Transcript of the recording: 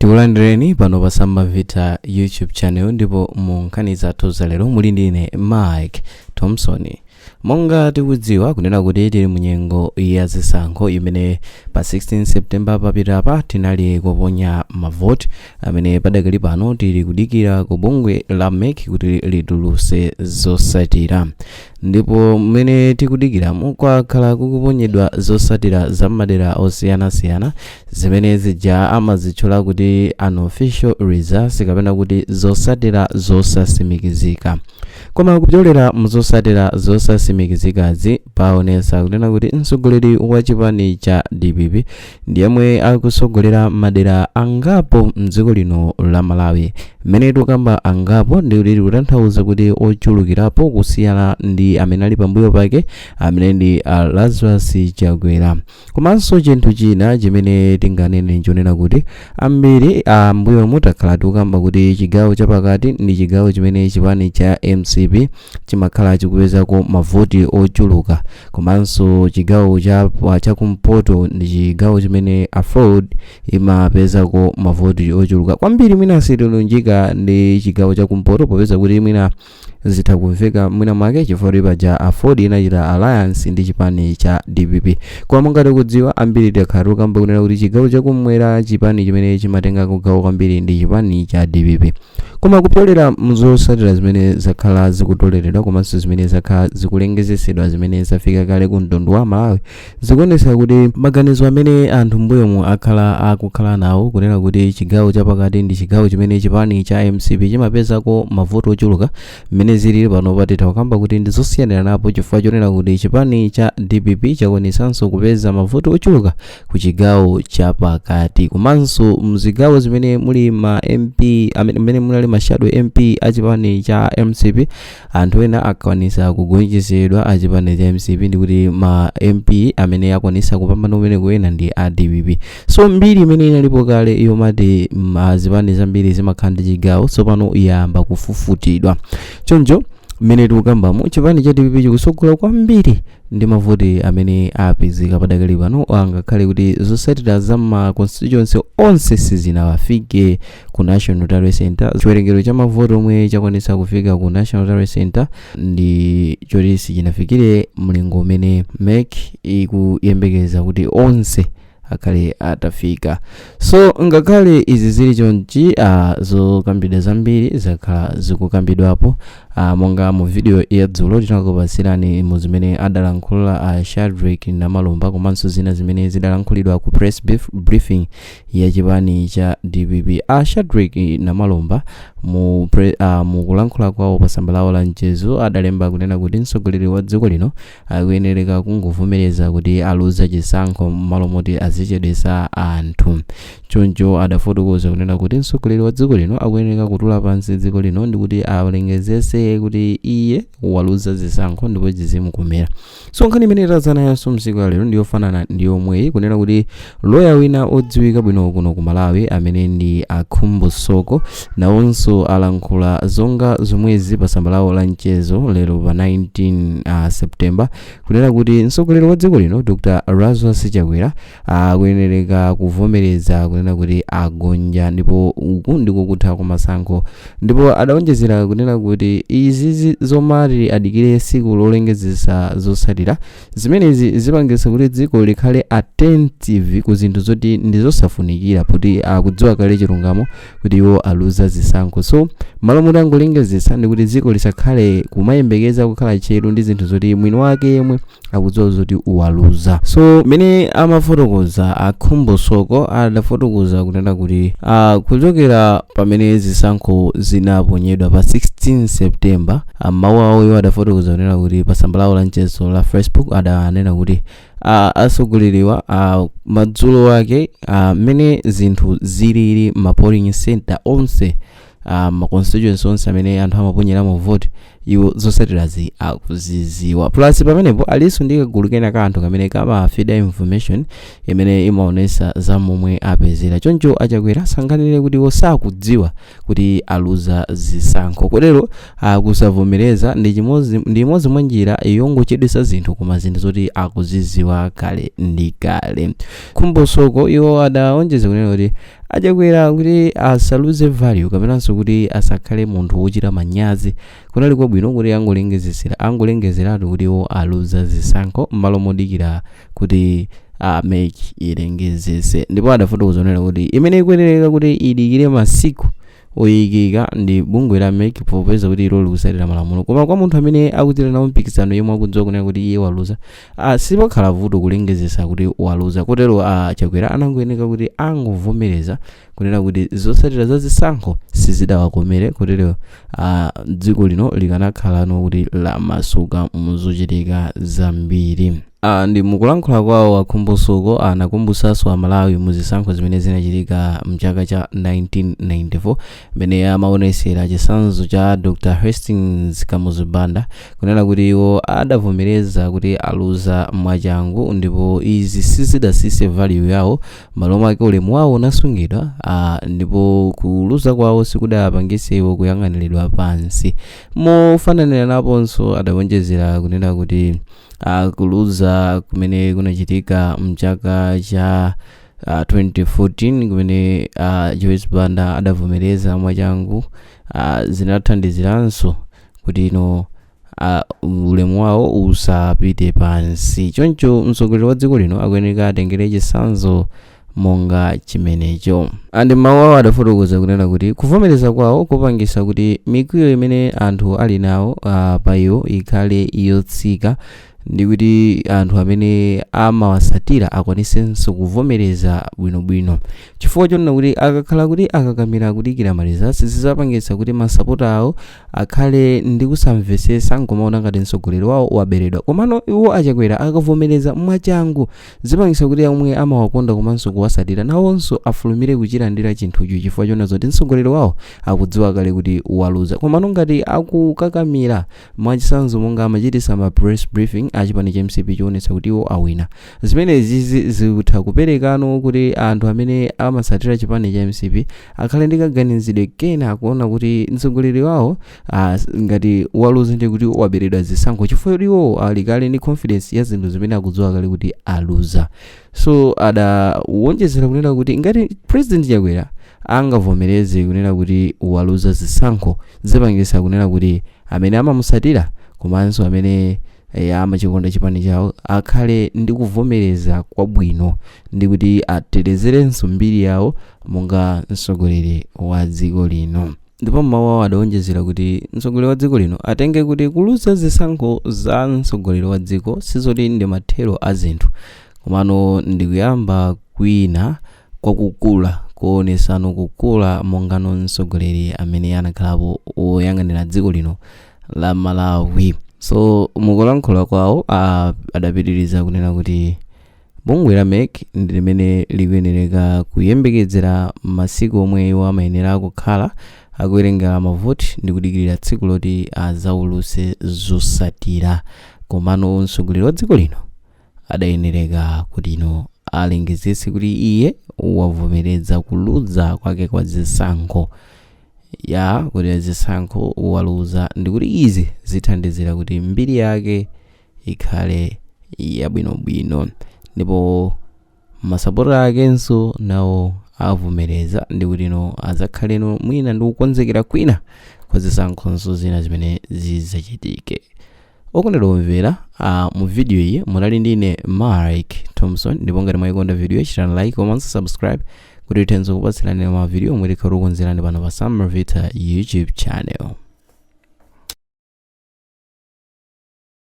Tikulandireni pano pa Samavita YouTube channel, ndipo mu nkhani zathu zalero muli ndine Mike Thompson. Monga tikudziwa kunena kuti tili mu nyengo ya zisankho imene pa 16 September papitapa tinali kuponya mavoti, amene padakali pano tili kudikira ku bungwe la MEC kuti lituluse zosatira. Ndipo mmene tikudikiramo, kwakhala kukuponyedwa zosatira za madera osiyanasiyana zimene zija amazitchula kuti unofficial results, kapena kuti zosatira zosasimikizika. Koma kupyolera muzosatira zosasimikizikazi, paonesa kunena kuti mtsogoleri wa chipani cha DPP ndiyemwe akusogolera madera angapo mdziko lino la Malawi. Mmene tikukamba angapo, ndikuti tikutanthauza kuti ochulukirapo kusiyana ndi amene ali pambuyo pake, amene ndi Lazarus Chakwera. Komanso chinthu china chimene tinganene nchonena kuti ambiri ambuyo mutakhala tikukamba kuti chigawo chapakati ndi chigawo chimene chipani cha MCP chimakhala chikupezako mavoti ochuluka, komanso chigawo chakumpoto ndi chigawo chimene AFORD imapezako mavoti ochuluka kwambiri. Mwina sitilunjika ndi chigawo chakumpoto, popeza kuti mwina zitha kumveka mwina mwake chifukwa paja AFORD inachita alliance ndi chipani cha DPP. Koma monga tikudziwa, ambiri takhala tikukamba kunena kuti chigawo chakumwera, chipani chimene chimatengako gawo kwambiri ndi chipani cha DPP. Koma kupyolera mzosatira zimene zakhala zikutoleredwa komanso zimene zakhala zikulengezesedwa, zimene zafika kale ku mtundu wa Malawi, zikuonetsa kuti maganizo amene anthu mbuyomu akhala akukhala nawo kunena kuti chigawo chapakati ndi chigawo chimene chipani cha MCP chimapezako mavoti ochuluka, mmene zilili pano patitha kukamba kuti ndi zosiyanira napo, chifukwa chonena kuti chipani cha DPP chakwanisanso kupeza mavoti ochuluka ku chigawo chapakati, komanso mzigawo zimene muli ma MP, amene munali ma shadow MP a chipani cha MCP, anthu ena akwanisa kugonjetsedwa a chipani cha MCP, ndikuti ma MP amene akwanisa kupambana kumene ena ndi a DPP. So mbiri imene inalipo kale yomati zipani zambiri zimakhala ndi chigawo, tsopano yamba kufufutidwa. Choncho mmene tikukambamo, chipani cha DPP chikusogola kwambiri ndi mavoti amene apezeka padakali pano, angakhale kuti zosatira za ma constituency onse sizinawafike ku National Tally Center. Chiwerengero cha mavoti omwe chakwanisa kufika ku National Tally Center ndi choti sichinafikire mlingo umene MEC ikuyembekeza kuti onse akhale atafika. So ngakhale izi zili chonchi, zokambidwa zambiri zakhala zikukambidwapo, monga mu video ya dzulo tinakupatsirani mu zimene adalankhula Shadrick Namalomba, komanso zina zimene zidalankhulidwa ku press briefing ya chipani cha DPP. Shadrick Namalomba mu kulankhula kwawo pa tsamba lawo la mchezo adalemba kunena kuti mtsogoleri wa dziko lino akuyenereka kungovomereza kuti aluza chisankho m'malo moti azichedwesa anthu. Choncho adafotokoza kunena kuti mtsogoleri wa dziko lino akuyenera kutula pansi dziko lino ndikuti alengezese kuti iye waluza zisankho ndipo zizimukomera. So nkhani imene tadzanayonso msiku ya lero ndiyofanana ndi yomweyi, kunena kuti loya wina odziwika bwino kuno ku Malawi, amene ndi Akhumbo Soko, nawonso alankhula zonga zomwezi pa tsamba lawo la mchezo lero pa 19 September, kunena kuti mtsogoleri wa dziko lino Dr Lazarus Chakwera akuyenereka kuvomereza kunena kuti agonja ndipo uku ndiko kutha kwa masankho. Ndipo adawonjezera kunena kuti izizi zomati adikire tsiku lolengezesa zotsatira zimenezi zipangitsa kuti dziko likhale attentive ku zinthu zoti ndi zosafunikira, poti akudziwa kale chilungamo kuti iwo aluza zisankho. So malo moti angolengezesa, ndi kuti dziko lisakhale kumayembekeza kukhala tcheru ndi zinthu zoti mwini wake yemwe akudziwa zoti waluza. So mmene amafotokoza Akhumbo Soko, adafotokoza kunena kuti kuchokera pamene zisankho zinaponyedwa pa 16 September, mawu awoyo adafotokoza kunena kuti pa tsamba lawo la mchezo la Facebook adanena kuti asogoleriwa madzulo ake, mmene zinthu zilili, ma polling center onse, ma constituency onse amene anthu amaponyeramo vote, iwo zotsatirazi akuziziwa. Plus pamenepo alinso ndi kagulu kena ka anthu kamene kamafida information imene imaonesa za momwe apezera. Choncho Achakwera sanganene kuti iwo sakudziwa kuti aluza zisankho. Kotero akusavomereza ndi chimodzi, ndi imodzi mwa njira yongochedwesa zinthu, koma zinthu zoti akuziziwa kale ndi kale. Khumbo Soko iwo adaonjeza kunena kuti Achakwera kuti asaluze value kapenanso kuti asakhale munthu wochita manyazi, kunali kwabwino kuti angolengezeratu kuti iwo aluza zisankho m'malo modikira kuti a MEC ilengezese. Ndipo adafotokoza kunena kuti imene ikuyenereka kuti idikire masiku oyikika ndi bungwe la MEC, popeza kuti ilo likusatira malamulo. Koma kwa munthu amene akuchita nawo mpikisano yemwe akudziwa kunena kuti iye waluza, sipakhala vuto kulengezesa kuti waluza. Kotero Chakwera anangoyeneka kuti angovomereza kunena kuti zotsatira za zisankho sizidawakomere. Kotero dziko lino likanakhalano kuti lamasuka muzochitika zambiri. Ndi mukulankhula kwawo, a Khumbo Soko anakumbutsanso Amalawi mu zisankho zimene zinachitika mchaka cha 1994, mmene amaonesera chitsanzo cha Dr Hastings Kamuzu Banda, kunena kuti iwo adavomereza kuti aluza mwachangu, ndipo izi sizidasise value yawo. Malo mwake ulemu wawo unasungidwa, ndipo kuluza kwawo sikudapangise iwo kuyang'aniridwa pansi. Mofananira naponso, adawonjezera kunena kuti kuluza kumene kunachitika mchaka cha 2014, kumene Joyce Banda adavomereza mwachangu, zinathandiziranso kuti ino ulemu wawo usapite pansi. Choncho mtsogoleri wa dziko lino akuyeneka atengere chitsanzo monga chimenecho. Andi mawu awo adafotokoza kunena kuti kuvomereza kwawo kupangisa kuti mikwiyo imene anthu ali nawo pa iwo ikhale yotsika, ndi kuti anthu amene amawasatira akwanisenso kuvomereza bwinobwino, chifukwa chonena kuti akakhala kuti akakamira kudikira ma results, zizapangitsa kuti masapota awo akhale ndi kusamvesesa nkumaona ngati mtsogoleri wawo waberedwa. Komano iwo Achakwera akavomereza mwachangu, zipangitsa kuti omwe amawakonda komanso kuwasatira nawonso afulumire kuchilandira chinthucho, chifukwa chonena zoti mtsogoleri wawo akudziwa kale kuti waluza. Komano ngati akukakamira, mwachitsanzo monga amachitisa ma press briefing achipani cha MCP chionetsa kuti iwo awina, zimenezi zikutha kuperekano kuti anthu amene amasatira chipani cha MCP akhale ndi kaganizidwe kena, akuona kuti mtsogoleri wawo ngati waluza ndi kuti waberedwa zisankho, chifukwa kuti iwo ali kale ndi confidence ya zinthu zimene akudziwa kale kuti aluza. So adawonjezera kunena kuti ngati President Chakwera angavomereze kunena kuti waluza zisankho, zipangisa kunena kuti amene amamusatira komanso amene amachikonda chipani chawo akhale ndi kuvomereza kwabwino, ndi kuti atetezerenso mbiri yawo monga mtsogoleri wa dziko lino. Ndipo mawu awo adawonjezera kuti mtsogoleri wa dziko lino atenge kuti kuluza zisankho za mtsogoleri wa dziko sizoti ndi mathero a zinthu, komano ndikuyamba kwina kwakukula kuonesano kukula mongano mtsogoleri amene anakhalapo woyang'anira dziko lino la Malawi. So mukulankhula kwawo adapitiriza kunena kuti bungwe la MEC ndi limene likuyenereka kuyembekezera masiku omwe iwo amayenera kukhala akuwerenga mavoti ndi kudikirira tsiku loti azauluse zosatira. Komano mtsogoleri wa dziko lino adayenereka kuti ino alengezese kuti iye wavomereza kuluza kwake kwa zisankho, ya kuti zisankho waluza, ndikuti izi zithandizira kuti mbiri yake ikhale yabwinobwino, ndipo masapota akenso nawo avomereza, ndikuti ino azakhaleno mwina ndi kukonzekera kwina kwa zisankhonso zina zimene zizachitike. Okondedwa omvera, mu video iyi munali ndine Mike Thompson. Ndipo ngati mwayikonda video, chitani like komanso subscribe kuti tithenso kupatsirani ma video omwe tikhala tikukonzerani pano pa Sam Vita YouTube channel.